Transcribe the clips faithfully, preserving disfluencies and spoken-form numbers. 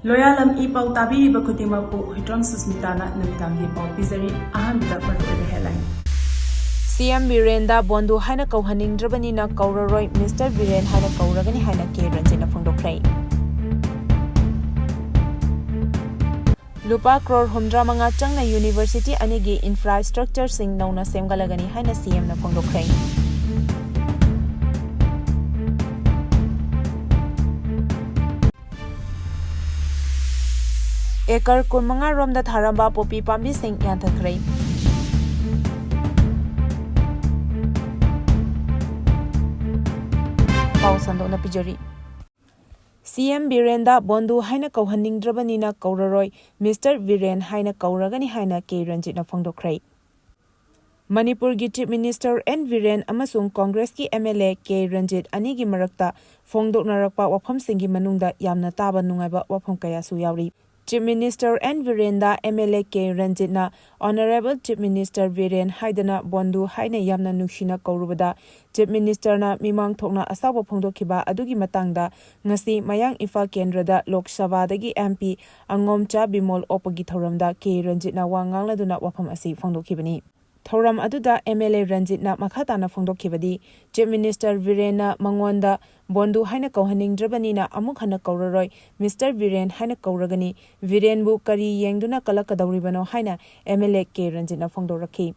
ꯂꯣꯌꯥꯂꯝ E ꯄꯥꯎ ꯇꯥꯕꯤꯔꯤꯕ ꯈꯨꯗꯤꯡꯃꯛꯄꯨ ꯍꯨꯏꯗ꯭ꯔꯣꯝ ꯁꯨꯁꯃꯤꯇꯥꯅ ꯅꯨꯃꯤꯗꯥꯡꯒꯤ ꯄꯥꯎ ꯄꯤꯖꯔꯤ꯫ ꯑꯍꯥꯟꯕꯗ ꯃꯔꯨꯑꯣꯏꯕ headline꯫ ꯁꯤ ꯑꯦꯝ ꯕꯤꯔꯦꯟꯗ ꯕꯣꯟꯗꯨ ꯍꯥꯏꯅ ꯀꯧꯍꯟꯅꯤꯡꯗ꯭ꯔꯕꯅꯤꯅ ꯀꯧꯔꯔꯣꯏ, ꯃꯤꯁꯇꯔ ꯕꯤꯔꯦꯟ ꯍꯥꯏꯅ ꯀꯧꯔꯒꯅꯤ ꯍꯥꯏꯅ ꯀꯦ ꯔꯟꯖꯤꯠꯅ ꯐꯣꯡꯗꯣꯛꯈ꯭ꯔꯦ꯫ ꯂꯨꯄꯥ ꯀ꯭ꯔꯣꯔ ꯍꯨꯝꯗ꯭ꯔꯥ ꯃꯉꯥ ꯆꯪꯅ ꯌꯨꯅꯤꯚꯔꯁꯤꯇꯤ ꯑꯅꯤꯒꯤ ꯏꯟꯐ꯭ꯔꯥꯁ꯭ꯇ꯭ꯔꯛꯆꯔꯁꯤꯡ ꯅꯧꯅ ꯁꯦꯝꯒꯠꯂꯒꯅꯤ ꯍꯥꯏꯅ ꯁꯤ ꯑꯦꯝꯅ ꯐꯣꯡꯗꯣꯛꯈ꯭ꯔꯦ꯫ ꯑꯦꯀꯔ ꯀꯨꯟꯃꯉꯥ ꯔꯣꯝꯗ ꯊꯥꯔꯝꯕ ꯄꯣꯄꯤ ꯄꯥꯝꯕꯤꯁꯤꯡ ꯌꯥꯟꯊꯠꯈ꯭ꯔꯦ꯫ ꯄꯥꯎ ꯁꯟꯗꯣꯛꯅ ꯄꯤꯖꯔꯤ꯫ ꯁꯤ ꯑꯦꯝ ꯕꯤꯔꯦꯟꯗ ꯕꯣꯟꯗꯨ ꯍꯥꯏꯅ ꯀꯧꯍꯟꯅꯤꯡꯗ꯭ꯔꯕꯅꯤꯅ ꯀꯧꯔꯔꯣꯏ, ꯃꯤꯁꯇꯔ ꯕꯤꯔꯦꯟ ꯍꯥꯏꯅ ꯀꯧꯔꯒꯅꯤ ꯍꯥꯏꯅ ꯀꯦ ꯔꯟꯖꯤꯠꯅ ꯐꯣꯡꯗꯣꯛꯈ꯭ꯔꯦ꯫ ꯃꯅꯤꯄꯨꯔꯒꯤ ꯆꯤꯐ ꯃꯤꯅꯤꯁꯇꯔ ꯑꯦꯟ ꯕꯤꯔꯦꯟ ꯑꯃꯁꯨꯡ ꯀꯣꯡꯒ꯭ꯔꯦꯁꯀꯤ M L A K Ranjit ꯑꯅꯤꯒꯤ ꯃꯔꯛꯇ ꯐꯣꯡꯗꯣꯛꯅꯔꯛꯄ ꯋꯥꯐꯝꯁꯤꯡꯒꯤ ꯃꯅꯨꯡꯗ ꯌꯥꯝꯅ ꯇꯥꯕ ꯅꯨꯡꯉꯥꯏꯕ ꯋꯥꯐꯝ ꯀꯌꯥꯁꯨ ꯌꯥꯎꯔꯤ꯫ ꯆꯤꯐ ꯃꯤꯅꯤꯁꯇꯔ ꯑꯦꯟ ꯕꯤꯔꯦꯟꯗ ꯑꯦꯝ ꯑꯦꯜ ꯑꯦ ꯀꯦ ꯔꯟꯖꯤꯠꯅ "ꯑꯣꯅꯔꯦꯕꯜ ꯆꯤꯐ ꯃꯤꯅꯤꯁꯇꯔ ꯕꯤꯔꯦꯟ" ꯍꯥꯏꯗꯅ ꯕꯣꯟꯗꯨ ꯍꯥꯏꯅ ꯌꯥꯝꯅ ꯅꯨꯡꯁꯤꯅ ꯀꯧꯔꯨꯕꯗ, ꯆꯤꯐ ꯃꯤꯅꯤꯁꯇꯔꯅ ꯃꯤꯃꯥꯡ ꯊꯣꯛꯅ ꯑꯁꯥꯎꯕ ꯐꯣꯡꯗꯣꯛꯈꯤꯕ ꯑꯗꯨꯒꯤ ꯃꯇꯥꯡꯗ ꯉꯁꯤ ꯃꯌꯥꯡ ꯏꯝꯐꯥꯜ ꯀꯦꯟꯗ꯭ꯔꯗ ꯂꯣꯛ ꯁꯚꯥꯗꯒꯤ ꯑꯦꯝ ꯄꯤ ꯑꯉꯣꯝꯆꯥ ꯕꯤꯃꯣꯜ ꯑꯣꯛꯄꯒꯤ ꯊꯧꯔꯝꯗ ꯀꯦ ꯔꯟꯖꯤꯠꯅ ꯋꯥ ꯉꯥꯡꯂꯗꯨꯅ ꯋꯥꯐꯝ ꯑꯁꯤ ꯐꯣꯡꯗꯣꯛꯈꯤꯕꯅꯤ꯫ ꯊꯧꯔꯝ ꯑꯗꯨꯗ ꯑꯦꯝ ꯑꯦꯜ ꯑꯦ ꯔꯟꯖꯤꯠꯅ ꯃꯈꯥ ꯇꯥꯅ ꯐꯣꯡꯗꯣꯛꯈꯤꯕꯗꯤ, ꯆꯤꯐ ꯃꯤꯅꯤꯁꯇꯔ ꯕꯤꯔꯦꯟꯅ ꯃꯉꯣꯟꯗ "ꯕꯣꯟꯗꯨ" ꯍꯥꯏꯅ ꯀꯧꯍꯟꯅꯤꯡꯗ꯭ꯔꯕꯅꯤꯅ ꯑꯃꯨꯛ ꯍꯟꯅ ꯀꯧꯔꯔꯣꯏ, "ꯃꯤꯁꯇꯔ ꯕꯤꯔꯦꯟ" ꯍꯥꯏꯅ ꯀꯧꯔꯒꯅꯤ, ꯕꯤꯔꯦꯟꯕꯨ ꯀꯔꯤ ꯌꯦꯡꯗꯨꯅ ꯀꯂꯛꯀꯗꯧꯔꯤꯕꯅꯣ ꯍꯥꯏꯅ ꯑꯦꯝ ꯑꯦꯜ ꯑꯦ ꯀꯦ ꯔꯟꯖꯤꯠꯅ ꯐꯣꯡꯗꯣꯔꯛꯈꯤ꯫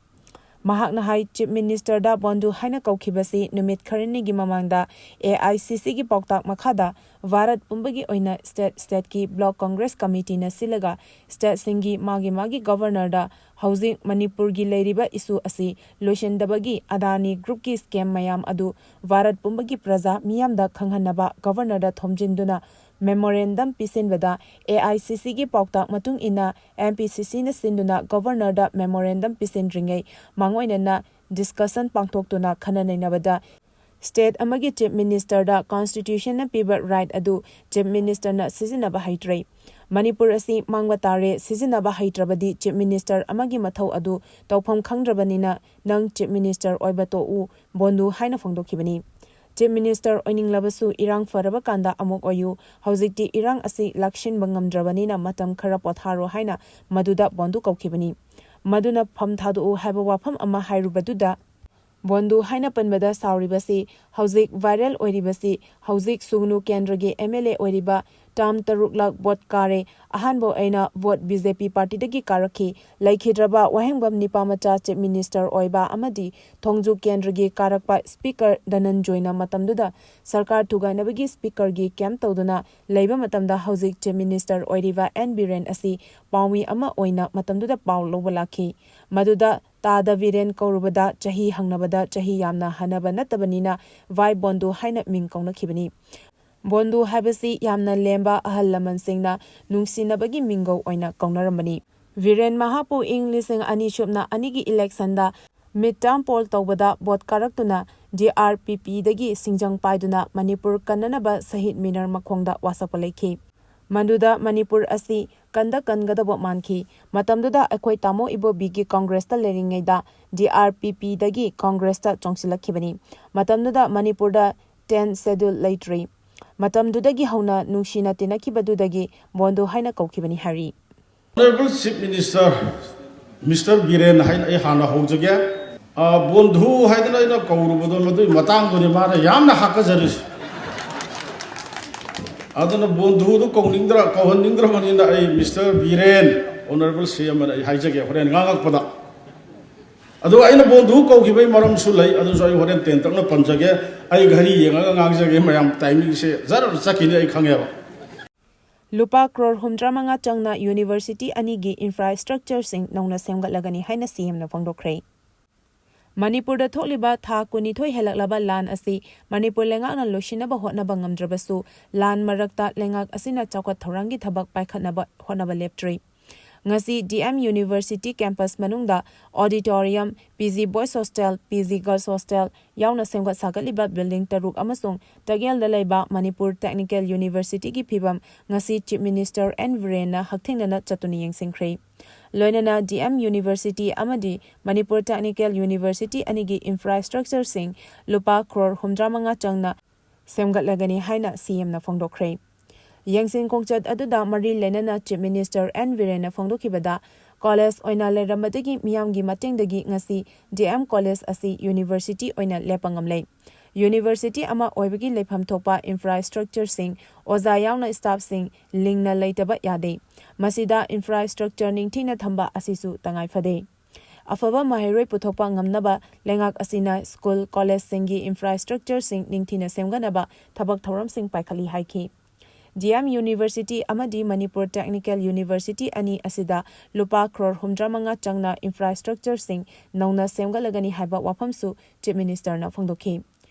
ꯃꯍꯥꯛꯅ ꯍꯥꯏ, ꯆꯤꯐ ꯃꯤꯅꯤꯁꯇꯔꯗ "ꯕꯣꯟꯗꯨ" ꯍꯥꯏꯅ ꯀꯧꯈꯤꯕꯁꯤ ꯅꯨꯃꯤꯠ ꯈꯔꯅꯤꯒꯤ ꯃꯃꯥꯡꯗ ꯑꯦ ꯑꯥꯏ ꯁꯤ ꯁꯤꯒꯤ ꯄꯥꯎꯇꯥꯛ ꯃꯈꯥꯗ ꯚꯥꯔꯠ ꯄꯨꯝꯕꯒꯤ ꯑꯣꯏꯅ ꯁ꯭ꯇꯦꯠ ꯁ꯭ꯇꯦꯠꯀꯤ ꯕ꯭ꯂꯣꯛ ꯀꯣꯡꯒ꯭ꯔꯦꯁ ꯀꯃꯤꯇꯤꯅ ꯁꯤꯜꯂꯒ ꯁ꯭ꯇꯦꯠꯁꯤꯡꯒꯤ ꯃꯥꯒꯤ ꯃꯥꯒꯤ ꯒꯚꯔꯅꯔꯗ ꯍꯧꯖꯤꯛ ꯃꯅꯤꯄꯨꯔꯒꯤ ꯂꯩꯔꯤꯕ ꯏꯁꯨ ꯑꯁꯤ ꯂꯣꯏꯁꯤꯟꯗꯕꯒꯤ ꯑꯗꯥꯅꯤ ꯒ꯭ꯔꯨꯞꯀꯤ ꯁ꯭ꯀꯦꯝ ꯃꯌꯥꯝ ꯑꯗꯨ ꯚꯥꯔꯠ ꯄꯨꯝꯕꯒꯤ ꯄ꯭ꯔꯖꯥ ꯃꯤꯌꯥꯝꯗ ꯈꯪꯍꯟꯅꯕ ꯒꯚꯔꯅꯔꯗ ꯊꯣꯝꯖꯤꯟꯗꯨꯅ ꯃꯦꯃꯣꯔꯦꯟꯗꯝ ꯄꯤꯁꯤꯟꯕꯗ ꯑꯦ ꯑꯥꯏ ꯁꯤ ꯁꯤꯒꯤ ꯄꯥꯎꯇꯥꯛ ꯃꯇꯨꯡ ꯏꯟꯅ ꯑꯦꯝ ꯄꯤ ꯁꯤ ꯁꯤꯅ ꯁꯤꯟꯗꯨꯅ ꯒꯚꯔꯅꯔꯗ ꯃꯦꯃꯣꯔꯦꯟꯗꯝ ꯄꯤꯁꯤꯟꯗ꯭ꯔꯤꯉꯩ ꯃꯥꯡꯑꯣꯏꯅꯅ ꯗꯤꯁꯀꯁꯟ ꯄꯥꯡꯊꯣꯛꯇꯨꯅ ꯈꯟꯅ ꯅꯩꯅꯕꯗ ꯁ꯭ꯇꯦꯠ ꯑꯃꯒꯤ ꯆꯤꯐ ꯃꯤꯅꯤꯁꯇꯔꯗ ꯀꯣꯟꯁꯇꯤꯇ꯭ꯌꯨꯁꯟꯅ ꯄꯤꯕ ꯔꯥꯏꯠ ꯑꯗꯨ ꯆꯤꯐ ꯃꯤꯅꯤꯁꯇꯔꯅ ꯁꯤꯖꯤꯟꯅꯕ ꯍꯩꯇ꯭ꯔꯦ꯫ ꯃꯅꯤꯄꯨꯔ ꯑꯁꯤ ꯃꯥꯡꯕ ꯇꯥꯔꯦ, ꯁꯤꯖꯤꯟꯅꯕ ꯍꯩꯇ꯭ꯔꯕꯗꯤ ꯆꯤꯐ ꯃꯤꯅꯤꯁꯇꯔ ꯑꯃꯒꯤ ꯃꯊꯧ ꯑꯗꯨ ꯇꯧꯐꯝ ꯈꯪꯗ꯭ꯔꯕꯅꯤꯅ ꯅꯪ ꯆꯤꯐ ꯃꯤꯅꯤꯁꯇꯔ ꯑꯣꯏꯕ ꯇꯣꯛꯎ, ꯕꯣꯟꯗꯨ ꯍꯥꯏꯅ ꯐꯣꯡꯗꯣꯛꯈꯤꯕꯅꯤ꯫ ꯆꯤꯐ ꯃꯤꯅꯤꯁꯇꯔ ꯑꯣꯏꯅꯤꯡꯂꯕꯁꯨ ꯏꯔꯥꯡ ꯐꯔꯕ ꯀꯥꯟꯗ ꯑꯃꯨꯛ ꯑꯣꯏꯌꯨ꯫ ꯍꯧꯖꯤꯛꯇꯤ ꯏꯔꯥꯡ ꯑꯁꯤ ꯂꯥꯛꯁꯤꯟꯕ ꯉꯝꯗ꯭ꯔꯕꯅꯤꯅ ꯃꯇꯝ ꯈꯔ ꯄꯣꯊꯥꯔꯣ ꯍꯥꯏꯅ ꯃꯗꯨꯗ ꯕꯣꯟꯗꯨ ꯀꯧꯈꯤꯕꯅꯤ꯫ ꯃꯗꯨꯅ ꯐꯝ ꯊꯥꯗꯣꯛꯎ ꯍꯥꯏꯕ ꯋꯥꯐꯝ ꯑꯃ ꯍꯥꯏꯔꯨꯕꯗꯨꯗ ꯕꯣꯟꯗꯨ ꯍꯥꯏꯅ ꯄꯟꯕꯗ ꯁꯥꯎꯔꯤꯕꯁꯤ ꯍꯧꯖꯤꯛ ꯚꯥꯏꯔꯦꯜ ꯑꯣꯏꯔꯤꯕꯁꯤ ꯍꯧꯖꯤꯛ ꯁꯨꯒꯅꯨ ꯀꯦꯟꯗ꯭ꯔꯒꯤ ꯑꯦꯝ ꯑꯦꯜ ꯑꯦ ꯑꯣꯏꯔꯤꯕ ꯇꯥꯝ ꯇꯔꯨꯛꯂꯛ ꯚꯣꯠ ꯀꯥꯔꯦ꯫ ꯑꯍꯥꯟꯕ ꯑꯣꯏꯅ ꯚꯣꯠ ꯕꯤ ꯖꯦ ꯄꯤ ꯄꯥꯔꯇꯤꯗꯒꯤ ꯀꯥꯔꯛꯈꯤ꯫ ꯂꯩꯈꯤꯗ꯭ꯔꯕ ꯋꯥꯍꯦꯡꯕꯝ ꯅꯤꯄꯥꯃꯆꯥ ꯆꯤꯐ ꯃꯤꯅꯤꯁꯇꯔ ꯑꯣꯏꯕ ꯑꯃꯗꯤ ꯊꯣꯡꯖꯨ ꯀꯦꯟꯗ꯭ꯔꯒꯤ ꯀꯥꯔꯛꯄ ꯁ꯭ꯄꯤꯀꯔ ꯙꯅꯟꯖꯣꯏꯅ ꯃꯇꯝꯗꯨꯗ ꯁꯔꯀꯥꯔ ꯊꯨꯒꯥꯏꯅꯕꯒꯤ ꯁ꯭ꯄꯤꯀꯔꯒꯤ ꯀꯦꯝꯞ ꯇꯧꯗꯨꯅ ꯂꯩꯕ ꯃꯇꯝꯗ ꯍꯧꯖꯤꯛ ꯆꯤꯐ ꯃꯤꯅꯤꯁꯇꯔ ꯑꯣꯏꯔꯤꯕ ꯑꯦꯟ ꯕꯤꯔꯦꯟ ꯑꯁꯤ ꯄꯥꯎꯃꯤ ꯑꯃ ꯑꯣꯏꯅ ꯃꯇꯝꯗꯨꯗ ꯄꯥꯎ ꯂꯧꯕ ꯂꯥꯛꯈꯤ꯫ ꯃꯗꯨꯗ ꯇꯥꯗ ꯕꯤꯔꯦꯟ ꯀꯧꯔꯨꯕꯗ ꯆꯍꯤ ꯍꯪꯅꯕꯗ ꯆꯍꯤ ꯌꯥꯝꯅ ꯍꯟꯅꯕ ꯅꯠꯇꯕꯅꯤꯅ ꯚꯥꯏ ꯕꯣꯟꯗꯨ ꯍꯥꯏꯅ ꯃꯤꯡ ꯀꯧꯅꯈꯤꯕꯅꯤ꯫ ꯕꯣꯟꯗꯨ ꯍꯥꯏꯕꯁꯤ ꯌꯥꯝꯅ ꯂꯦꯝꯕ ꯑꯍꯜ ꯂꯃꯟꯁꯤꯡꯅ ꯅꯨꯡꯁꯤꯅꯕꯒꯤ ꯃꯤꯡꯒꯧ ꯑꯣꯏꯅ ꯀꯧꯅꯔꯝꯕꯅꯤ꯫ ꯕꯤꯔꯦꯟ ꯃꯍꯥꯛꯄꯨ ꯏꯪ ꯂꯤꯁꯤꯡ ꯑꯅꯤ ꯁꯨꯞꯅ ꯑꯅꯤꯒꯤ ꯏꯂꯦꯛꯁꯟꯗ ꯃꯤꯗ ꯇꯥꯔꯝ ꯄꯣꯜ ꯇꯧꯕꯗ ꯚꯣꯠ ꯀꯥꯔꯛꯇꯨꯅ ꯗꯤ ꯑꯥꯔ ꯄꯤ ꯄꯤꯗꯒꯤ ꯁꯤꯡꯖꯪ ꯄꯥꯏꯗꯨꯅ ꯃꯅꯤꯄꯨꯔ ꯀꯟꯅꯅꯕ ꯁꯍꯤꯗ ꯃꯤꯅꯔ ꯃꯈꯣꯡꯗ ꯋꯥꯁꯛꯄ ꯂꯩꯈꯤ꯫ ꯃꯗꯨꯗ ꯃꯅꯤꯄꯨꯔ ꯑꯁꯤ ꯀꯟꯗ ꯀꯟꯒꯗꯕ ꯃꯥꯟꯈꯤ꯫ ꯃꯇꯝꯗꯨꯗ ꯑꯩꯈꯣꯏ ꯇꯥꯃꯣ ꯏꯕꯣꯕꯤꯒꯤ ꯀꯪꯒ꯭ꯔꯦꯁꯇ ꯂꯩꯔꯤꯉꯩꯗ ꯗꯤ ꯑꯥꯔ ꯄꯤ ꯄꯤꯗꯒꯤ ꯀꯪꯒ꯭ꯔꯦꯁꯇ ꯆꯣꯡꯁꯤꯜꯂꯛꯈꯤꯕꯅꯤ꯫ ꯃꯇꯝꯗꯨꯗ ꯃꯅꯤꯄꯨꯔꯗ ꯇꯦꯟ ꯁꯦꯗꯨꯜ ꯂꯩꯇ꯭ꯔꯤ꯫ ꯃꯇꯝꯗꯨꯗꯒꯤ ꯍꯧꯅ ꯅꯨꯡꯁꯤꯅ ꯇꯤꯟꯅꯈꯤꯕꯗꯨꯗꯒꯤ ꯕꯣꯟꯗꯨ ꯍꯥꯏꯅ ꯀꯧꯈꯤꯕꯅꯤ ꯍꯥꯏꯔꯤ꯫ Honorable Chief Minister, Mister Biren ꯍꯥꯏꯅ ꯑꯩ ꯍꯥꯟꯅ ꯍꯧꯖꯒꯦ꯫ ꯑ, ꯕꯣꯟꯙꯨ ꯍꯥꯏꯗꯅ ꯑꯩꯅ ꯀꯧꯔꯨꯕꯗꯣ ꯃꯗꯨꯒꯤ ꯃꯇꯥꯡꯗꯨꯅꯤ ꯃꯥꯅ ꯌꯥꯝꯅ ꯍꯥꯀꯖꯔꯤꯁꯦ꯫ ꯑꯗꯨꯅ ꯕꯣꯟꯙꯨꯗꯨ ꯀꯧꯅꯤꯡꯗ꯭ꯔ-, ꯀꯧꯍꯟꯅꯤꯡꯗ꯭ꯔꯕꯅꯤꯅ ꯑꯩ Mister ꯕꯤꯔꯦꯟ, Honorable ꯁꯤ ꯑꯦꯝ ꯑꯅ ꯑꯩ ꯍꯥꯏꯖꯒꯦ ꯍꯣꯔꯦꯟ ꯉꯥꯡꯉꯛꯄꯗ꯫ ꯑꯗꯨꯒ ꯑꯩꯅ ꯕꯣꯟꯙꯨ ꯀꯧꯈꯤꯕꯒꯤ ꯃꯔꯝꯁꯨ ꯂꯩ, ꯑꯗꯨꯁꯨ ꯑꯩ ꯍꯣꯔꯦꯟ ꯇꯦꯟꯇꯛꯅ ꯄꯟꯖꯒꯦ꯫ ꯑꯩ ꯘꯔꯤ ꯌꯦꯡꯉꯒ ꯉꯥꯡꯖꯒꯦ, ꯃꯌꯥꯝ ꯇꯥꯏꯃꯤꯡꯁꯦ ꯖꯔ ꯆꯠꯈꯤꯅꯤ ꯑꯩ ꯈꯪꯉꯦꯕ꯫ ꯂꯨꯄꯥ ꯀ꯭ꯔꯣꯔ ꯍꯨꯝꯗ꯭ꯔꯥꯃꯉꯥ ꯆꯪꯅ ꯌꯨꯅꯤꯚꯔꯁꯤꯇꯤ ꯑꯅꯤꯒꯤ ꯏꯟꯐ꯭ꯔꯥꯁ꯭ꯇ꯭ꯔꯛꯆꯔꯁꯤꯡ ꯅꯧꯅ ꯁꯦꯝꯒꯠꯂꯒꯅꯤ ꯍꯥꯏꯅ ꯁꯤ ꯑꯦꯝꯅ ꯐꯣꯡꯗꯣꯛꯈ꯭ꯔꯦ꯫ ꯃꯅꯤꯄꯨꯔꯗ ꯊꯣꯛꯂꯤꯕ ꯊꯥ ꯀꯨꯟꯅꯤꯊꯣꯏ ꯍꯦꯜꯂꯛꯂꯕ ꯂꯥꯟ ꯑꯁꯤ ꯃꯅꯤꯄꯨꯔ ꯂꯩꯉꯥꯛꯅ ꯂꯣꯏꯁꯤꯟꯅꯕ ꯍꯣꯠꯅꯕ ꯉꯝꯗ꯭ꯔꯕꯁꯨ, ꯂꯥꯟ ꯃꯔꯛꯇ ꯂꯩꯉꯥꯛ ꯑꯁꯤꯅ ꯆꯥꯎꯈꯠ ꯊꯧꯔꯥꯡꯒꯤ ꯊꯕꯛ ꯄꯥꯏꯈꯠꯅꯕ ꯍꯣꯠꯅꯕ ꯂꯦꯞꯇ꯭ꯔꯤ꯫ ꯉꯁꯤ D M University campus ꯃꯅꯨꯡꯗ auditorium, P G Boys Hostel, P G Girls Hostel ꯌꯥꯎꯅ ꯁꯦꯝꯒꯠ ꯁꯥꯒꯠꯂꯤꯕ building ꯇꯔꯨꯛ ꯑꯃꯁꯨꯡ ꯇꯒꯦꯜꯗ ꯂꯩꯕ ꯃꯅꯤꯄꯨꯔ Technical Universityꯒꯤ ꯐꯤꯕꯝ ꯉꯁꯤ Chief Minister N ꯕꯤꯔꯦꯟꯅ ꯍꯛꯊꯦꯡꯅꯅ ꯆꯠꯇꯨꯅ ꯌꯦꯡꯁꯤꯟꯈ꯭ꯔꯦ꯫ ꯂꯣꯏꯅꯅ D M University ꯑꯃꯗꯤ ꯃꯅꯤꯄꯨꯔ Technical University ꯑꯅꯤꯒꯤ infrastructureꯁꯤꯡ ꯂꯨꯄꯥ ꯀ꯭ꯔꯣꯔ ꯍꯨꯝꯗ꯭ꯔꯥ ꯃꯉꯥ ꯆꯪꯅ ꯁꯦꯝꯒꯠꯂꯒꯅꯤ ꯍꯥꯏꯅ C M ꯅ ꯐꯣꯡꯗꯣꯛꯈ꯭ꯔꯦ꯫ ꯌꯦꯡꯁꯤꯟ ꯈꯣꯡꯆꯠ ꯑꯗꯨꯗ ꯃꯔꯤ ꯂꯩꯅꯅ Chief Minister N ꯕꯤꯔꯦꯟꯅ ꯐꯣꯡꯗꯣꯛꯈꯤꯕꯗ, college ꯑꯣꯏꯅ ꯂꯩꯔꯝꯕꯗꯒꯤ ꯃꯤꯌꯥꯝꯒꯤ ꯃꯇꯦꯡꯗꯒꯤ ꯉꯁꯤ D M College ꯑꯁꯤ university ꯑꯣꯏꯅ ꯂꯦꯞꯄ ꯉꯝꯂꯦ꯫ University ꯑꯃ ꯑꯣꯏꯕꯒꯤ ꯂꯩꯐꯝ ꯊꯣꯛꯄ infrastructureꯁꯤꯡ, ꯑꯣꯖꯥ ꯌꯥꯎꯅ staffꯁꯤꯡ ꯂꯤꯡꯅ ꯂꯩꯇꯕ ꯌꯥꯗꯦ꯫ ꯃꯁꯤꯗ infrastructure ꯅꯤꯡꯊꯤꯅ ꯊꯝꯕ ꯑꯁꯤꯁꯨ ꯇꯉꯥꯏ ꯐꯗꯦ꯫ ꯑꯐꯕ ꯃꯍꯩꯔꯣꯏ ꯄꯨꯊꯣꯛꯄ ꯉꯝꯅꯕ ꯂꯩꯉꯥꯛ ꯑꯁꯤꯅ school, collegeꯁꯤꯡꯒꯤ infrastructureꯁꯤꯡ ꯅꯤꯡꯊꯤꯅ ꯁꯦꯝꯒꯠꯅꯕ ꯊꯕꯛ ꯊꯧꯔꯝꯁꯤꯡ ꯄꯥꯏꯈꯠꯂꯤ ꯍꯥꯏꯈꯤ꯫ D M University ꯑꯃꯗꯤ ꯃꯅꯤꯄꯨꯔ Technical University ꯑꯅꯤ ꯑꯁꯤꯗ ꯂꯨꯄꯥ ꯀ꯭ꯔꯣꯔ ꯍꯨꯝꯗ꯭ꯔꯥ ꯃꯉꯥ ꯆꯪꯅ infrastructureꯁꯤꯡ ꯅꯧꯅ ꯁꯦꯝꯒꯠꯂꯒꯅꯤ ꯍꯥꯏꯕ ꯋꯥꯐꯝꯁꯨ Chief Ministerꯅ ꯐꯣꯡꯗꯣꯛꯈꯤ꯫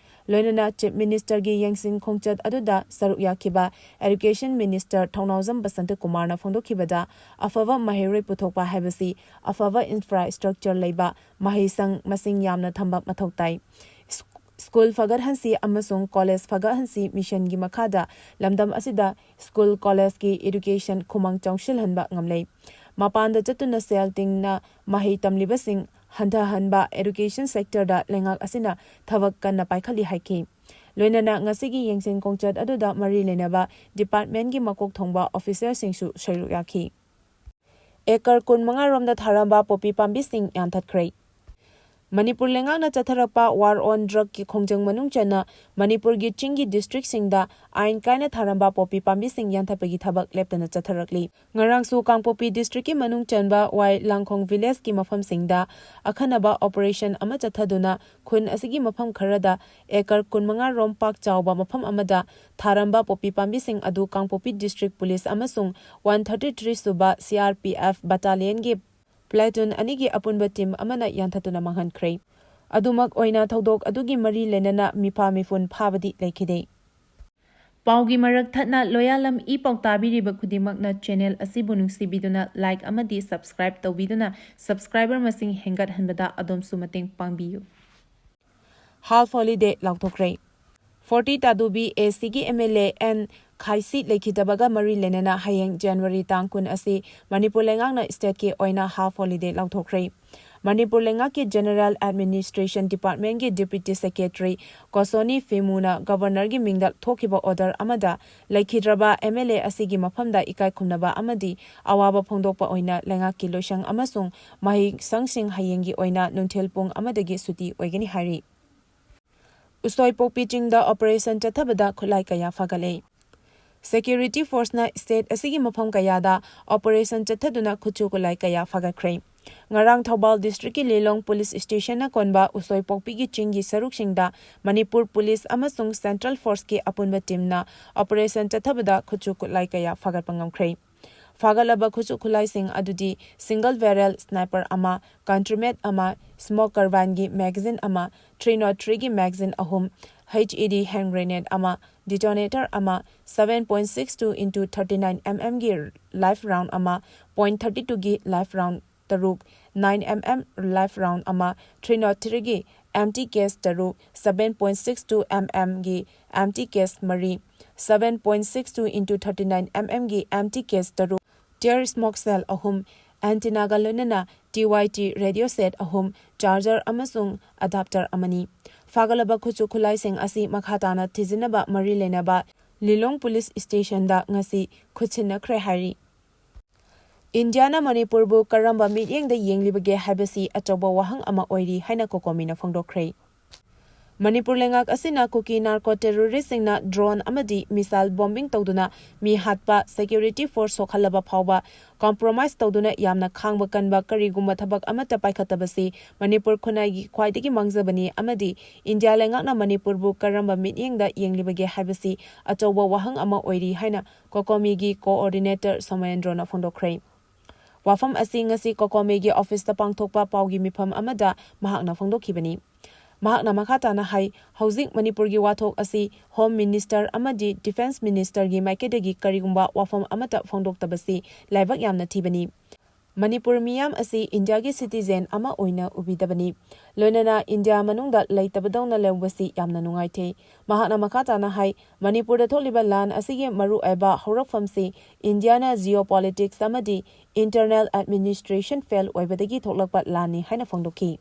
ꯂꯣꯏꯅꯅ Chief Ministerꯒꯤ ꯌꯦꯡꯁꯤꯟ ꯈꯣꯡꯆꯠ ꯑꯗꯨꯗ ꯁꯔꯨꯛ ꯌꯥꯈꯤꯕ Education Minister ꯊꯧꯅꯥꯎꯖꯝ ꯕꯁꯟꯇ ꯀꯨꯃꯥꯔꯅ ꯐꯣꯡꯗꯣꯛꯈꯤꯕꯗ, ꯑꯐꯕ ꯃꯍꯩꯔꯣꯏ ꯄꯨꯊꯣꯛꯄ ꯍꯥꯏꯕꯁꯤ ꯑꯐꯕ infrastructure ꯂꯩꯕ, ꯃꯍꯩꯁꯪ ꯃꯁꯤꯡ ꯌꯥꯝꯅ ꯊꯝꯕ ꯃꯊꯧ ꯇꯥꯏ꯫ ꯁ꯭ꯀꯨꯜ ꯐꯒꯠꯍꯟꯁꯤ ꯑꯃꯁꯨꯡ college ꯐꯒꯠꯍꯟꯁꯤ missionꯒꯤ ꯃꯈꯥꯗ ꯂꯝꯗꯝ ꯑꯁꯤꯗ school, collegeꯀꯤ education ꯈꯨꯃꯥꯡ ꯆꯥꯎꯁꯤꯜꯍꯟꯕ ꯉꯝꯂꯦ꯫ ꯃꯄꯥꯟꯗ ꯆꯠꯇꯨꯅ ꯁꯦꯜ ꯇꯤꯡꯅ ꯃꯍꯩ ꯇꯝꯂꯤꯕꯁꯤꯡ ꯍꯟꯊꯍꯟꯕ education sectorꯗ ꯂꯩꯉꯥꯛ ꯑꯁꯤꯅ ꯊꯕꯛ ꯀꯟꯅ ꯄꯥꯏꯈꯠꯂꯤ ꯍꯥꯏꯈꯤ꯫ ꯂꯣꯏꯅꯅ ꯉꯁꯤꯒꯤ ꯌꯦꯡꯁꯤꯟ ꯈꯣꯡꯆꯠ ꯑꯗꯨꯗ ꯃꯔꯤ ꯂꯩꯅꯕ departmentꯀꯤ ꯃꯀꯣꯛ ꯊꯣꯡꯕ officerꯁꯤꯡꯁꯨ ꯁꯔꯨꯛ ꯌꯥꯈꯤ꯫ ꯑꯦꯀꯔ ꯀꯨꯟꯃꯉꯥ ꯔꯣꯝꯗ ꯊꯥꯔꯝꯕ ꯄꯣꯄꯤ ꯄꯥꯝꯕꯤꯁꯤꯡ ꯌꯥꯟꯊꯠꯈ꯭ꯔꯦ꯫ ꯃꯅꯤꯄꯨꯔ ꯂꯩꯉꯥꯛꯅ ꯆꯠꯊꯔꯛꯄ war on drugꯀꯤ ꯈꯣꯡꯖꯪ ꯃꯅꯨꯡ ꯆꯟꯅ ꯃꯅꯤꯄꯨꯔꯒꯤ ꯆꯤꯡꯒꯤ districtꯁꯤꯡꯗ ꯑꯥꯏꯟ ꯀꯥꯏꯅ ꯊꯥꯔꯝꯕ ꯄꯣꯄꯤ ꯄꯥꯝꯕꯤꯁꯤꯡ ꯌꯥꯟꯊꯠꯄꯒꯤ ꯊꯕꯛ ꯂꯦꯞꯇꯅ ꯆꯠꯊꯔꯛꯂꯤ꯫ ꯉꯔꯥꯡꯁꯨ ꯀꯥꯡꯄꯣꯛꯄꯤ districtꯀꯤ ꯃꯅꯨꯡ ꯆꯟꯕ ꯋꯥꯏ ꯂꯥꯡꯈꯣꯡ villageꯀꯤ ꯃꯐꯝꯁꯤꯡꯗ ꯑꯈꯟꯅꯕ operation ꯑꯃ ꯆꯠꯊꯗꯨꯅ ꯈꯨꯟ ꯑꯁꯤꯒꯤ ꯃꯐꯝ ꯈꯔꯗ ꯑꯦꯀꯔ ꯀꯨꯟꯃꯉꯥ ꯔꯣꯝ ꯄꯥꯛ ꯆꯥꯎꯕ ꯃꯐꯝ ꯑꯃꯗ ꯊꯥꯔꯝꯕ ꯄꯣꯄꯤ ꯄꯥꯝꯕꯤꯁꯤꯡ ꯑꯗꯨ ꯀꯥꯡꯄꯣꯛꯄꯤ district police ꯑꯃꯁꯨꯡ one thirty three ꯁꯨꯕ C R P F battalionꯒꯤ platoon ꯑꯅꯤꯒꯤ ꯑꯄꯨꯟꯕ team ꯑꯃꯅ ꯌꯥꯟꯊꯠꯇꯨꯅ ꯃꯥꯡꯍꯟꯈ꯭ꯔꯦ꯫ ꯑꯗꯨꯃꯛ ꯑꯣꯏꯅ ꯊꯧꯗꯣꯛ ꯑꯗꯨꯒꯤ ꯃꯔꯤ ꯂꯩꯅꯅ ꯃꯤꯐꯥ ꯃꯤꯐꯨꯟ ꯐꯥꯕꯗꯤ ꯂꯩꯈꯤꯗꯦ꯫ ꯄꯥꯎꯒꯤ ꯃꯔꯛ ꯊꯠꯅ ꯂꯣꯌꯥꯂꯝ ꯏ ꯄꯥꯎ ꯇꯥꯕꯤꯔꯤꯕ ꯈꯨꯗꯤꯡꯃꯛꯅ channel ꯑꯁꯤꯕꯨ ꯅꯨꯡꯁꯤꯕꯤꯗꯨꯅ like ꯑꯃꯗꯤ subscribe ꯇꯧꯕꯤꯗꯨꯅ subscriber ꯃꯁꯤꯡ ꯍꯦꯟꯒꯠꯍꯟꯕꯗ ꯑꯗꯣꯝꯁꯨ ꯃꯇꯦꯡ ꯄꯥꯡꯕꯤꯌꯨ꯫ Half holiday ꯂꯥꯎꯊꯣꯛꯈ꯭ꯔꯦ꯫ Forty Tadubi ACꯒꯤ MLA N ꯈꯥꯏꯁꯤ ꯂꯩꯈꯤꯗꯕꯒ ꯃꯔꯤ ꯂꯩꯅꯅ ꯍꯌꯦꯡ January ꯇꯥꯡ ꯀꯨꯟ ꯑꯁꯤ ꯃꯅꯤꯄꯨꯔ ꯂꯩꯉꯥꯛꯅ stateꯀꯤ ꯑꯣꯏꯅ half holiday ꯂꯥꯎꯊꯣꯛꯈ꯭ꯔꯦ꯫ ꯃꯅꯤꯄꯨꯔ ꯂꯩꯉꯥꯛꯀꯤ General Administration Departmentꯀꯤ Deputy Secretary ꯀꯣꯁꯣꯅꯤ ꯐꯤꯃꯨꯅ Governorꯒꯤ ꯃꯤꯡꯗ ꯊꯣꯛꯈꯤꯕ order ꯑꯃꯗ ꯂꯩꯈꯤꯗ꯭ꯔꯕ MLA ꯑꯁꯤꯒꯤ ꯃꯐꯝꯗ ꯏꯀꯥꯏ ꯈꯨꯝꯅꯕ ꯑꯃꯗꯤ ꯑꯋꯥꯕ ꯐꯣꯡꯗꯣꯛꯄ ꯑꯣꯏꯅ ꯂꯩꯉꯥꯛꯀꯤ ꯂꯣꯏꯁꯪ ꯑꯃꯁꯨꯡ ꯃꯍꯩꯁꯪꯁꯤꯡ ꯍꯌꯦꯡꯒꯤ ꯑꯣꯏꯅ ꯅꯨꯡꯊꯤꯜ ꯄꯨꯡ ꯑꯃꯗꯒꯤ ꯁꯨꯇꯤ ꯑꯣꯏꯒꯅꯤ ꯍꯥꯏꯔꯤ꯫ ꯎꯁꯣꯏꯄꯣꯛꯄꯤ ꯆꯤꯡꯗ operation ꯆꯠꯊꯕꯗ ꯈꯨꯠꯂꯥꯏ ꯀꯌꯥ ꯐꯥꯒꯠꯂꯦ꯫ Security forceꯅ state ꯑꯁꯤꯒꯤ ꯃꯐꯝ ꯀꯌꯥꯗ operation ꯆꯠꯊꯗꯨꯅ ꯈꯨꯠꯁꯨ ꯈꯨꯠꯂꯥꯏ ꯀꯌꯥ ꯐꯥꯒꯠꯈ꯭ꯔꯦ꯫ ꯉꯔꯥꯡ ꯊꯧꯕꯥꯜ districtꯀꯤ ꯂꯤꯂꯣꯡ police stationꯅ ꯀꯣꯟꯕ ꯎꯁꯣꯏꯄꯣꯛꯄꯤꯒꯤ ꯆꯤꯡꯒꯤ ꯁꯔꯨꯛꯁꯤꯡꯗ ꯃꯅꯤꯄꯨꯔ police ꯑꯃꯁꯨꯡ central forceꯀꯤ ꯑꯄꯨꯟꯕ teamꯅ operation ꯆꯠꯊꯕꯗ ꯈꯨꯠꯁꯨ ꯈꯨꯠꯂꯥꯏ ꯀꯌꯥ ꯐꯥꯒꯠꯄ ꯉꯝꯈ꯭ꯔꯦ꯫ ꯐꯥꯒꯠꯂꯕ ꯈꯨꯠꯁꯨ ꯈꯨꯠꯂꯥꯏꯁꯤꯡ ꯑꯗꯨꯗꯤ single barrel sniper ꯑꯃ, country made ꯑꯃ, smoke carbineꯒꯤ magazine ꯑꯃ, three nought threeꯒꯤ magazine ꯑꯍꯨꯝ, HED hand grenade ꯑꯃ, detonator ꯑꯃ, seven point six two into thirty nine mmꯒꯤ live round ꯑꯃ, point thirty twoꯒꯤ live round ꯇꯔꯨꯛ, nine mm live round ꯑꯃ, three nought threeꯒꯤ empty case ꯇꯔꯨꯛ, seven point six two mmꯒꯤ empty case ꯃꯔꯤ, seven point six two into thirty nine mmꯒꯤ empty case ꯇꯔꯨꯛ, tear smoke shell ꯑꯍꯨꯝ, antennaꯒ ꯂꯣꯏꯅꯅ TYT radio set ꯑꯍꯨꯝ, charger ꯑꯃꯁꯨꯡ adapter ꯑꯃꯅꯤ꯫ ꯐꯥꯒꯠꯂꯕ ꯈꯨꯠꯁꯨ ꯈꯨꯠꯂꯥꯏꯁꯤꯡ ꯑꯁꯤ ꯃꯈꯥ ꯇꯥꯅ ꯊꯤꯖꯤꯟꯅꯕ ꯃꯔꯤ ꯂꯩꯅꯕ ꯂꯤꯂꯣꯡ police stationꯗ ꯉꯁꯤ ꯈꯨꯠꯁꯤꯟꯅꯈ꯭ꯔꯦ ꯍꯥꯏꯔꯤ꯫ ꯏꯟꯗꯤꯌꯥꯅ ꯃꯅꯤꯄꯨꯔꯕꯨ ꯀꯔꯝꯕ ꯃꯤꯠꯌꯦꯡꯗ ꯌꯦꯡꯂꯤꯕꯒꯦ ꯍꯥꯏꯕꯁꯤ ꯑꯆꯧꯕ ꯋꯥꯍꯪ ꯑꯃ ꯑꯣꯏꯔꯤ ꯍꯥꯏꯅ ꯀꯣꯀꯣꯃꯤꯅ ꯐꯣꯡꯗꯣꯛꯈ꯭ꯔꯦ꯫ ꯃꯅꯤꯄꯨꯔ ꯂꯩꯉꯥꯛ ꯑꯁꯤꯅ ꯀꯨꯀꯤ narco terroristꯁꯤꯡꯅ drone ꯑꯃꯗꯤ missile bombing ꯇꯧꯗꯨꯅ ꯃꯤ ꯍꯥꯠꯄ, security force ꯁꯣꯛꯍꯜꯂꯕ ꯐꯥꯎꯕ compromise ꯇꯧꯗꯨꯅ ꯌꯥꯝꯅ ꯈꯥꯡꯕ ꯀꯟꯕ ꯀꯔꯤꯒꯨꯝꯕ ꯊꯕꯛ ꯑꯃꯠꯇ ꯄꯥꯏꯈꯠꯇꯕꯁꯤ ꯃꯅꯤꯄꯨꯔ ꯈꯨꯟꯅꯥꯏꯒꯤ ꯈ꯭ꯋꯥꯏꯗꯒꯤ ꯃꯥꯡꯖꯕꯅꯤ ꯑꯃꯗꯤ ꯏꯟꯗꯤꯌꯥ ꯂꯩꯉꯥꯛꯅ ꯃꯅꯤꯄꯨꯔꯕꯨ ꯀꯔꯝꯕ ꯃꯤꯠꯌꯦꯡꯗ ꯌꯦꯡꯂꯤꯕꯒꯦ ꯍꯥꯏꯕꯁꯤ ꯑꯆꯧꯕ ꯋꯥꯍꯪ ꯑꯃ ꯑꯣꯏꯔꯤ ꯍꯥꯏꯅ ꯀꯣꯀꯣꯃꯤꯒꯤ coordinator ꯁꯣꯃꯦꯟꯗ꯭ꯔꯣꯅ ꯐꯣꯡꯗꯣꯛꯈ꯭ꯔꯦ꯫ ꯋꯥꯐꯝ ꯑꯁꯤ ꯉꯁꯤ ꯀꯣꯀꯣꯃꯤꯒꯤ officeꯇ ꯄꯥꯡꯊꯣꯛꯄ ꯄꯥꯎꯒꯤ ꯃꯤꯐꯝ ꯑꯃꯗ ꯃꯍꯥꯛꯅ ꯐꯣꯡꯗꯣꯛꯈꯤꯕꯅꯤ꯫ ꯃꯍꯥꯛꯅ ꯃꯈꯥ ꯇꯥꯅ ꯍꯥꯏ, ꯍꯧꯖꯤꯛ ꯃꯅꯤꯄꯨꯔꯒꯤ ꯋꯥꯊꯣꯛ ꯑꯁꯤ Home Minister ꯑꯃꯗꯤ Defence Ministerꯒꯤ ꯃꯥꯏꯀꯩꯗꯒꯤ ꯀꯔꯤꯒꯨꯝꯕ ꯋꯥꯐꯝ ꯑꯃꯠꯇ ꯐꯣꯡꯗꯣꯛꯇꯕꯁꯤ ꯂꯥꯏꯕꯛ ꯌꯥꯝꯅ ꯊꯤꯕꯅꯤ꯫ ꯃꯅꯤꯄꯨꯔ ꯃꯤꯌꯥꯝ ꯑꯁꯤ ꯏꯟꯗꯤꯌꯥꯒꯤ citizen ꯑꯃ ꯑꯣꯏꯅ ꯎꯕꯤꯗꯕꯅꯤ꯫ ꯂꯣꯏꯅꯅ ꯏꯟꯗꯤꯌꯥ ꯃꯅꯨꯡꯗ ꯂꯩꯇꯕꯗꯧꯅ ꯂꯩꯕꯁꯤ ꯌꯥꯝꯅ ꯅꯨꯡꯉꯥꯏꯇꯦ꯫ ꯃꯍꯥꯛꯅ ꯃꯈꯥ ꯇꯥꯅ ꯍꯥꯏ, ꯃꯅꯤꯄꯨꯔꯗ ꯊꯣꯛꯂꯤꯕ ꯂꯥꯟ ꯑꯁꯤꯒꯤ ꯃꯔꯨꯑꯣꯏꯕ ꯍꯧꯔꯛꯐꯝꯁꯤ ꯏꯟꯗꯤꯌꯥꯅ geopolitics ꯑꯃꯗꯤ internal administration fail ꯑꯣꯏꯕꯗꯒꯤ ꯊꯣꯛꯂꯛꯄ ꯂꯥꯟꯅꯤ ꯍꯥꯏꯅ ꯐꯣꯡꯗꯣꯛꯈꯤ꯫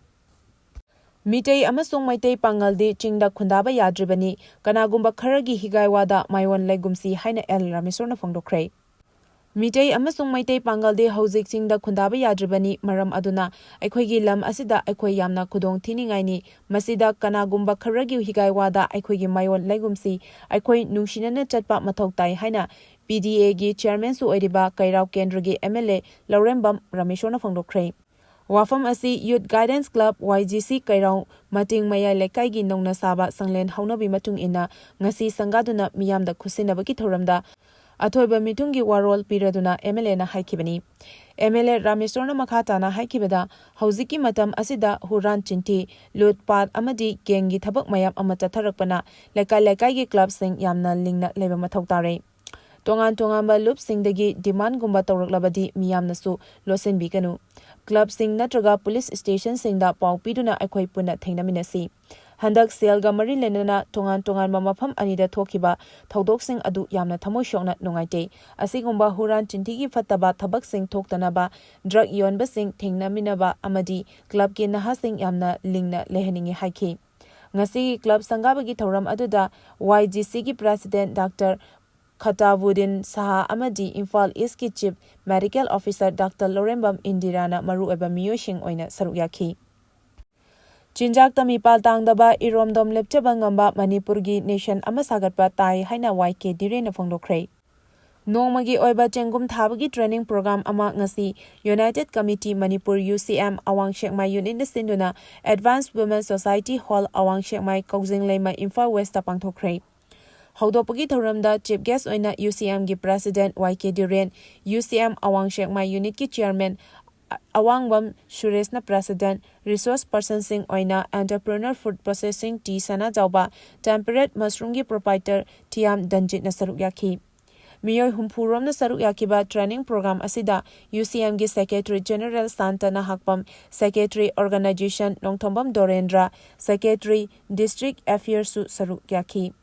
ꯃꯤꯇꯩ ꯑꯃꯁꯨꯡ ꯃꯩꯇꯩ ꯄꯥꯉꯜꯗꯤ ꯆꯤꯡꯗ ꯈꯨꯟꯗꯥꯕ ꯌꯥꯗ꯭ꯔꯤꯕꯅꯤ, ꯀꯅꯥꯒꯨꯝꯕ ꯈꯔꯒꯤ ꯍꯤꯒꯥꯏ ꯋꯥꯗ ꯃꯥꯏꯑꯣꯟ ꯂꯩꯒꯨꯝꯁꯤ ꯍꯥꯏꯅ ꯑꯦꯜ ꯔꯥꯃꯦꯁꯣꯔꯅ ꯐꯣꯡꯗꯣꯛꯈ꯭ꯔꯦ꯫ ꯃꯤꯇꯩ ꯑꯃꯁꯨꯡ ꯃꯩꯇꯩ ꯄꯥꯉꯜꯗꯤ ꯍꯧꯖꯤꯛ ꯆꯤꯡꯗ ꯈꯨꯟꯗꯥꯕ ꯌꯥꯗ꯭ꯔꯤꯕꯅꯤ, ꯃꯔꯝ ꯑꯗꯨꯅ ꯑꯩꯈꯣꯏꯒꯤ ꯂꯝ ꯑꯁꯤꯗ ꯑꯩꯈꯣꯏ ꯌꯥꯝꯅ ꯈꯨꯗꯣꯡ ꯊꯤꯅꯤꯡꯉꯥꯏꯅꯤ꯫ ꯃꯁꯤꯗ ꯀꯅꯥꯒꯨꯝꯕ ꯈꯔꯒꯤ ꯍꯤꯒꯥꯏ ꯋꯥꯗ ꯑꯩꯈꯣꯏꯒꯤ ꯃꯥꯏꯑꯣꯟ ꯂꯩꯒꯨꯝꯁꯤ, ꯑꯩꯈꯣꯏ ꯅꯨꯡꯁꯤꯅꯅ ꯆꯠꯄ ꯃꯊꯧ ꯇꯥꯏ ꯍꯥꯏꯅ P D Aꯒꯤ chairmanꯁꯨ ꯑꯣꯏꯔꯤꯕ ꯀꯩꯔꯥꯎ ꯀꯦꯟꯗ꯭ꯔꯒꯤ M L A ꯂꯧꯔꯦꯝꯕꯝ ꯔꯥꯃꯦꯁꯣꯔꯅ ꯐꯣꯡꯗꯣꯛꯈ꯭ꯔꯦ꯫ ꯋꯥꯐꯝ ꯑꯁꯤ Youth Guidance Club, Y G C ꯀꯩꯔꯥꯎ ꯃꯇꯤꯡ ꯃꯌꯥꯏ ꯂꯩꯀꯥꯏꯒꯤ ꯅꯧꯅ ꯁꯥꯕ ꯁꯪꯂꯦꯟ ꯍꯧꯅꯕꯤ ꯃꯇꯨꯡ ꯏꯟꯅ ꯉꯁꯤ ꯁꯪꯒꯥꯗꯨꯅ ꯃꯤꯌꯥꯝꯗ ꯈꯨꯠꯁꯤꯟꯅꯕꯒꯤ ꯊꯧꯔꯝꯗ ꯑꯊꯣꯏꯕ ꯃꯤꯊꯨꯡꯒꯤ ꯋꯥꯔꯣꯜ ꯄꯤꯔꯗꯨꯅ M L Aꯅ ꯍꯥꯏꯈꯤꯕꯅꯤ꯫ M L A ꯔꯥꯃꯦꯁꯣꯔꯅ ꯃꯈꯥ ꯇꯥꯅ ꯍꯥꯏꯈꯤꯕꯗ, ꯍꯧꯖꯤꯛꯀꯤ ꯃꯇꯝ ꯑꯁꯤꯗ ꯍꯨꯔꯥꯟ ꯆꯤꯟꯊꯤ, ꯂꯨꯠ ꯄꯥꯠ ꯑꯃꯗꯤ gangꯒꯤ ꯊꯕꯛ ꯃꯌꯥꯝ ꯑꯃ ꯆꯠꯊꯔꯛꯄꯅ ꯂꯩꯀꯥꯏ ꯂꯩꯀꯥꯏꯒꯤ clubꯁꯤꯡ ꯌꯥꯝꯅ ꯂꯤꯡꯅ ꯂꯩꯕ ꯃꯊꯧ ꯇꯥꯔꯦ꯫ ꯇꯣꯉꯥꯟ ꯇꯣꯉꯥꯟꯕ ꯂꯨꯞꯁꯤꯡꯗꯒꯤ demandꯒꯨꯝꯕ ꯇꯧꯔꯛꯂꯕꯗꯤ ꯃꯤꯌꯥꯝꯅꯁꯨ ꯂꯣꯠꯁꯤꯟꯕꯤꯒꯅꯨ꯫ Clubꯁꯤꯡ ꯅꯠꯇ꯭ꯔꯒ police stationꯁꯤꯡꯗ ꯄꯥꯎ ꯄꯤꯗꯨꯅ ꯑꯩꯈꯣꯏ ꯄꯨꯟꯅ ꯊꯦꯡꯅꯃꯤꯟꯅꯁꯤ꯫ ꯍꯟꯗꯛ ꯁꯦꯜꯒ ꯃꯔꯤ ꯂꯩꯅꯅ ꯇꯣꯉꯥꯟ ꯇꯣꯉꯥꯟꯕ ꯃꯐꯝ ꯑꯅꯤꯗ ꯊꯣꯛꯈꯤꯕ ꯊꯧꯗꯣꯛꯁꯤꯡ ꯑꯗꯨ ꯌꯥꯝꯅ ꯊꯃꯣꯏ ꯁꯣꯛꯅ ꯅꯨꯡꯉꯥꯏꯇꯦ꯫ ꯑꯁꯤꯒꯨꯝꯕ ꯍꯨꯔꯥꯟ ꯆꯤꯟꯊꯤꯒꯤ ꯐꯠꯇꯕ ꯊꯕꯛꯁꯤꯡ ꯊꯣꯛꯇꯅꯕ, drug ꯌꯣꯟꯕꯁꯤꯡ ꯊꯦꯡꯅꯃꯤꯟꯅꯕ ꯑꯃꯗꯤ clubꯀꯤ ꯅꯍꯥꯁꯤꯡ ꯌꯥꯝꯅ ꯂꯤꯡꯅ ꯂꯩꯍꯟꯅꯤꯡꯏ ꯍꯥꯏꯈꯤ꯫ ꯉꯁꯤꯒꯤ club ꯁꯪꯒꯥꯕꯒꯤ ꯊꯧꯔꯝ ꯑꯗꯨꯗ Y G Cꯒꯤ president Doctor ꯈꯇꯥꯕꯨꯗꯤꯟ ꯁꯍꯥ ꯑꯃꯗꯤ Imphal Eastꯀꯤ Chief Medical Officer Doctor ꯂꯧꯔꯦꯝꯕꯝ ꯏꯟꯗꯤꯔꯥꯅ ꯃꯔꯨꯑꯣꯏꯕ ꯃꯤꯑꯣꯏꯁꯤꯡ ꯑꯣꯏꯅ ꯁꯔꯨꯛ ꯌꯥꯈꯤ꯫ ꯆꯤꯟꯖꯥꯛꯇ ꯃꯤꯄꯥꯜ ꯇꯥꯡꯗꯕ, ꯏꯔꯣꯝꯗꯣꯝ ꯂꯦꯞꯆꯕ ꯉꯝꯕ ꯃꯅꯤꯄꯨꯔꯒꯤ nation ꯑꯃ ꯁꯥꯒꯠꯄ ꯇꯥꯏ ꯍꯥꯏꯅ Y K ꯙꯤꯔꯦꯟꯅ ꯐꯣꯡꯗꯣꯛꯈ꯭ꯔꯦ꯫ ꯅꯣꯡꯃꯒꯤ ꯑꯣꯏꯕ ꯆꯦꯡꯒꯨꯝ ꯊꯥꯕꯒꯤ training program ꯑꯃ ꯉꯁꯤ United Committee Manipur, U C M, ꯑꯋꯥꯡ ꯁꯦꯛꯃꯥꯏ unitꯅ ꯁꯤꯟꯗꯨꯅ Advanced Women Society Hall, ꯑꯋꯥꯡ ꯁꯦꯛꯃꯥꯏ, ꯀꯧꯖꯤꯡ ꯂꯩꯃ, ꯏꯝꯐꯥꯜ Westꯇ ꯄꯥꯡꯊꯣꯛꯈ꯭ꯔꯦ꯫ ꯍꯧꯗꯣꯛꯄꯒꯤ ꯊꯧꯔꯝꯗ chief guest ꯑꯣꯏꯅ U C Mꯒꯤ president Y K ꯙꯤꯔꯦꯟ, U C M ꯑꯋꯥꯡ ꯁꯦꯛꯃꯥꯏ unitꯀꯤ chairman ꯑꯋꯥꯡꯕꯝ ꯁꯨꯔꯦꯁꯅ president, resource personꯁꯤꯡ ꯑꯣꯏꯅ entrepreneur food processing ꯇꯤ ꯁꯅꯥꯖꯥꯎꯕ, temperate mushroomꯒꯤ proprietor ꯊꯤꯌꯥꯝ ꯗꯟꯖꯤꯠꯅ ꯁꯔꯨꯛ ꯌꯥꯈꯤ꯫ ꯃꯤꯑꯣꯏ ꯍꯨꯝꯐꯨ ꯔꯣꯝꯅ ꯁꯔꯨꯛ ꯌꯥꯈꯤꯕ training program ꯑꯁꯤꯗ ꯌꯨ ꯁꯤ ꯑꯦꯝꯒꯤ secretary general Santa Nahakpam, secretary organization Nongthombam Dorendra, secretary district affairsꯁꯨ ꯁꯔꯨꯛ ꯌꯥꯈꯤ꯫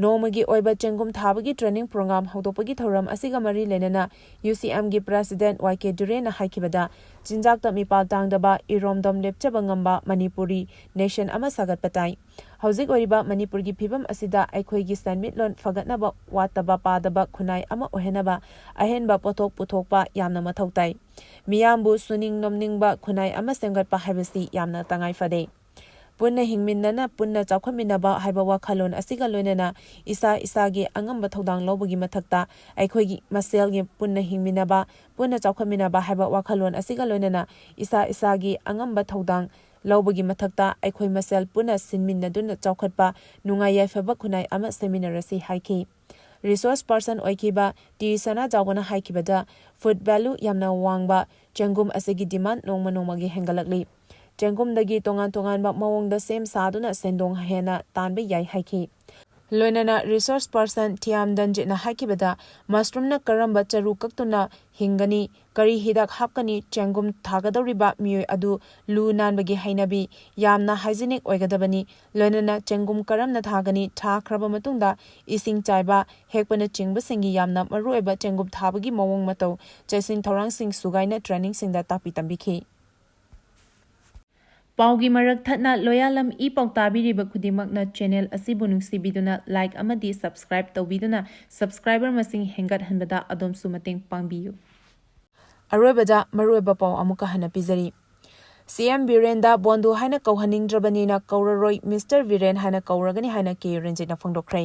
ꯅꯣꯡꯃꯒꯤ ꯑꯣꯏꯕ ꯆꯦꯡꯒꯨꯝ ꯊꯥꯕꯒꯤ training program ꯍꯧꯗꯣꯛꯄꯒꯤ ꯊꯧꯔꯝ ꯑꯁꯤꯒ ꯃꯔꯤ ꯂꯩꯅꯅ ꯌꯨ ꯁꯤ ꯑꯦꯝꯒꯤ president ꯋꯥꯏ ꯀꯦ ꯗꯨꯔꯦꯟꯅ ꯍꯥꯏꯈꯤꯕꯗ, ꯆꯤꯟꯖꯥꯛꯇ ꯃꯤꯄꯥꯜ ꯇꯥꯡꯗꯕ, ꯏꯔꯣꯝꯗꯣꯝ ꯂꯦꯞꯆꯕ ꯉꯝꯕ ꯃꯅꯤꯄꯨꯔꯤ nation ꯑꯃ ꯁꯥꯒꯠꯄ ꯇꯥꯏ꯫ ꯍꯧꯖꯤꯛ ꯑꯣꯏꯔꯤꯕ ꯃꯅꯤꯄꯨꯔꯒꯤ ꯐꯤꯕꯝ ꯑꯁꯤꯗ ꯑꯩꯈꯣꯏꯒꯤ ꯁꯦꯟꯃꯤꯠꯂꯣꯟ ꯐꯒꯠꯅꯕ ꯋꯥꯠꯇꯕ ꯄꯥꯗꯕ ꯈꯨꯟꯅꯥꯏ ꯑꯃ ꯑꯣꯏꯍꯟꯅꯕ ꯑꯍꯦꯟꯕ ꯄꯣꯠꯊꯣꯛ ꯄꯨꯊꯣꯛꯄ ꯌꯥꯝꯅ ꯃꯊꯧ ꯇꯥꯏ꯫ ꯃꯤꯌꯥꯝꯕꯨ ꯁꯨꯅꯤꯡ ꯅꯣꯝꯅꯤꯡꯕ ꯈꯨꯟꯅꯥꯏ ꯑꯃ ꯁꯦꯝꯒꯠꯄ ꯍꯥꯏꯕꯁꯤ ꯌꯥꯝꯅ ꯇꯉꯥꯏ ꯐꯗꯦ꯫ ꯄꯨꯟꯅ ꯍꯤꯡꯃꯤꯟꯅꯅ ꯄꯨꯟꯅ ꯆꯥꯎꯈꯠꯃꯤꯟꯅꯕ ꯍꯥꯏꯕ ꯋꯥꯈꯜꯂꯣꯟ ꯑꯁꯤꯒ ꯂꯣꯏꯅꯅ ꯏꯁꯥ ꯏꯁꯥꯒꯤ ꯑꯉꯝꯕ ꯊꯧꯗꯥꯡ ꯂꯧꯕꯒꯤ ꯃꯊꯛꯇ ꯑꯩꯈꯣꯏꯒꯤ ꯃꯁꯦꯜꯒꯤ ꯄꯨꯟꯅ ꯍꯤꯡꯃꯤꯟꯅꯕ, ꯄꯨꯟꯅ ꯆꯥꯎꯈꯠꯃꯤꯟꯅꯕ ꯍꯥꯏꯕ ꯋꯥꯈꯜꯂꯣꯟ ꯑꯁꯤꯒ ꯂꯣꯏꯅꯅ ꯏꯁꯥ ꯏꯁꯥꯒꯤ ꯑꯉꯝꯕ ꯊꯧꯗꯥꯡ ꯂꯧꯕꯒꯤ ꯃꯊꯛꯇ ꯑꯩꯈꯣꯏ ꯃꯁꯦꯜ ꯄꯨꯟꯅ ꯁꯤꯟꯃꯤꯟꯅꯗꯨꯅ ꯆꯥꯎꯈꯠꯄ, ꯅꯨꯡꯉꯥꯏ ꯌꯥꯏꯐꯕ ꯈꯨꯟꯅꯥꯏ ꯑꯃ ꯁꯦꯝꯃꯤꯟꯅꯔꯁꯤ ꯍꯥꯏꯈꯤ꯫ Resource person ꯑꯣꯏꯈꯤꯕ ꯇꯤ ꯁꯅꯥꯖꯥꯎꯕꯅ ꯍꯥꯏꯈꯤꯕꯗ, food value ꯌꯥꯝꯅ ꯋꯥꯡꯕ ꯆꯦꯡꯒꯨꯝ ꯑꯁꯤꯒꯤ demand ꯅꯣꯡꯃ ꯅꯣꯡꯃꯒꯤ ꯍꯦꯟꯒꯠꯂꯛꯂꯤ꯫ ꯆꯦꯡꯒꯨꯝꯗꯒꯤ ꯇꯣꯉꯥꯟ ꯇꯣꯉꯥꯟꯕ ꯃꯑꯣꯡꯗ ꯁꯦꯝ ꯁꯥꯗꯨꯅ ꯁꯦꯟꯗꯣꯡ ꯍꯦꯟꯅ ꯇꯥꯟꯕ ꯌꯥꯏ ꯍꯥꯏꯈꯤ꯫ ꯂꯣꯏꯅꯅ resource person ꯊꯤꯌꯥꯝ ꯗꯟꯖꯤꯠꯅ ꯍꯥꯏꯈꯤꯕꯗ, mushroomꯅ ꯀꯔꯝꯕ ꯆꯔꯨ ꯀꯛꯇꯨꯅ ꯍꯤꯡꯒꯅꯤ, ꯀꯔꯤ ꯍꯤꯗꯥꯛ ꯍꯥꯞꯀꯅꯤ, ꯆꯦꯡꯒꯨꯝ ꯊꯥꯒꯗꯧꯔꯤꯕ ꯃꯤꯑꯣꯏ ꯑꯗꯨ ꯂꯨ ꯅꯥꯟꯕꯒꯤ ꯍꯩꯅꯕꯤ, ꯌꯥꯝꯅ hygienic ꯑꯣꯏꯒꯗꯕꯅꯤ, ꯂꯣꯏꯅꯅ ꯆꯦꯡꯒꯨꯝ ꯀꯔꯝꯅ ꯊꯥꯒꯅꯤ, ꯊꯥꯈ꯭ꯔꯕ ꯃꯇꯨꯡꯗ ꯏꯁꯤꯡ ꯆꯥꯏꯕ, ꯍꯦꯛꯄꯅꯆꯤꯡꯕꯁꯤꯡꯒꯤ ꯌꯥꯝꯅ ꯃꯔꯨꯑꯣꯏꯕ ꯆꯦꯡꯒꯨꯝ ꯊꯥꯕꯒꯤ ꯃꯑꯣꯡ ꯃꯇꯧ, ꯆꯦꯛꯁꯤꯟ ꯊꯧꯔꯥꯡꯁꯤꯡ ꯁꯨꯒꯥꯏꯅ trainingꯁꯤꯡꯗ ꯇꯥꯛꯄꯤ ꯇꯝꯕꯤꯈꯤ꯫ ꯄꯥꯎꯒꯤ ꯃꯔꯛ ꯊꯠꯅ ꯂꯣꯌꯥꯂꯝ ꯏ ꯄꯥꯎ ꯇꯥꯕꯤꯔꯤꯕ ꯈꯨꯗꯤꯡꯃꯛꯅ channel ꯑꯁꯤꯕꯨ ꯅꯨꯡꯁꯤꯕꯤꯗꯨꯅ like ꯑꯃꯗꯤ subscribe ꯇꯧꯕꯤꯗꯨꯅ subscriber ꯃꯁꯤꯡ ꯍꯦꯟꯒꯠꯍꯟꯕꯗ ꯑꯗꯣꯝꯁꯨ ꯃꯇꯦꯡ ꯄꯥꯡꯕꯤꯌꯨ꯫ ꯑꯔꯣꯏꯕꯗ ꯃꯔꯨꯑꯣꯏꯕ ꯄꯥꯎ ꯑꯃꯨꯛꯀ ꯍꯟꯅ ꯄꯤꯖꯔꯤ꯫ ꯁꯤ ꯑꯦꯝ ꯕꯤꯔꯦꯟꯗ ꯕꯣꯟꯗꯨ ꯍꯥꯏꯅ ꯀꯧꯍꯟꯅꯤꯡꯗ꯭ꯔꯕꯅꯤꯅ ꯀꯧꯔꯔꯣꯏ, ꯃꯤꯁꯇꯔ ꯕꯤꯔꯦꯟ ꯍꯥꯏꯅ ꯀꯧꯔꯒꯅꯤ ꯍꯥꯏꯅ ꯀꯦ ꯔꯟꯖꯤꯠꯅ ꯐꯣꯡꯗꯣꯛꯈ꯭ꯔꯦ꯫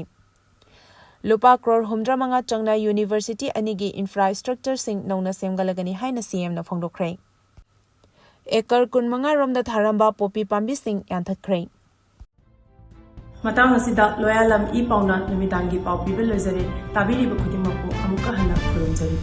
ꯂꯨꯄꯥ ꯀ꯭ꯔꯣꯔ ꯍꯨꯝꯗ꯭ꯔꯥ ꯃꯉꯥ ꯆꯪꯅ university ꯑꯅꯤꯒꯤ infrastructureꯁꯤꯡ ꯅꯧꯅ ꯁꯦꯝꯒꯠꯂꯒꯅꯤ ꯍꯥꯏꯅ ꯁꯤ ꯑꯦꯝꯅ ꯐꯣꯡꯗꯣꯛꯈ꯭ꯔꯦ꯫ ꯑꯦꯀꯔ ꯀꯨꯟꯃꯉꯥ ꯔꯣꯝꯗ ꯊꯥꯔꯝꯕ ꯄꯣꯄꯤ ꯄꯥꯝꯕꯤꯁꯤꯡ ꯌꯥꯟꯊꯠꯈ꯭ꯔꯦ꯫ ꯃꯇꯥꯡ ꯑꯁꯤꯗ ꯂꯣꯌꯥꯂꯝ ꯏ ꯄꯥꯎꯅ ꯅꯨꯃꯤꯗꯥꯡꯒꯤ ꯄꯥꯎ ꯄꯤꯕ ꯂꯣꯏꯖꯔꯦ꯫ ꯇꯥꯕꯤꯔꯤꯕ ꯈꯨꯗꯤꯡꯃꯛꯄꯨ ꯑꯃꯨꯛꯀ ꯍꯟꯅ ꯈꯨꯔꯨꯝꯖꯔꯤ꯫